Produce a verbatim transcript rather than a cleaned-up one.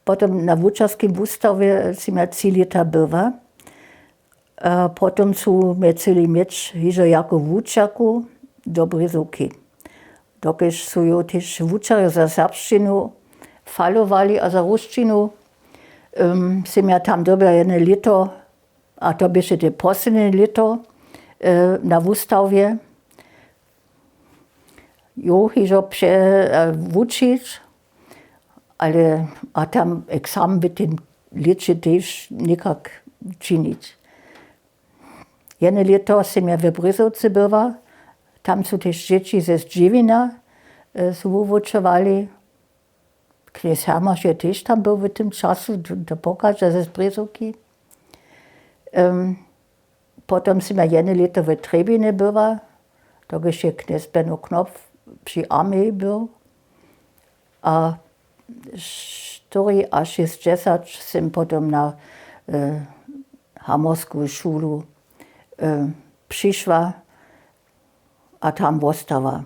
Potom na wučerskim wustawje sym ja tři lěta była. Potom su mje chceli měć hižo jako wučerku do Brězowki. Dokelž su jo tež wučerjo za serbšćinu falowali a za rusčinu, sym ja tam dyrbja jedne lěto, a to běše te poslednje lěto na wustawje, jo hižo pře wučić, ale a tam eksamen w tym lěće tež někak činić. Jedne lěto sym ja w Brězowce była, tam su tež dźěći ze Zdźěwina su wuwučowali. Knjez Hermaš je tež tam był w tym času, do pokaža ze Brězowki. Potom sym ja jedne lěto w Trjebinje była, dokelž je knjez Beno Knopf při armiji był. A štyri a šěsćdźesać sym potom na hamorsku šulu přišła a tam wostała.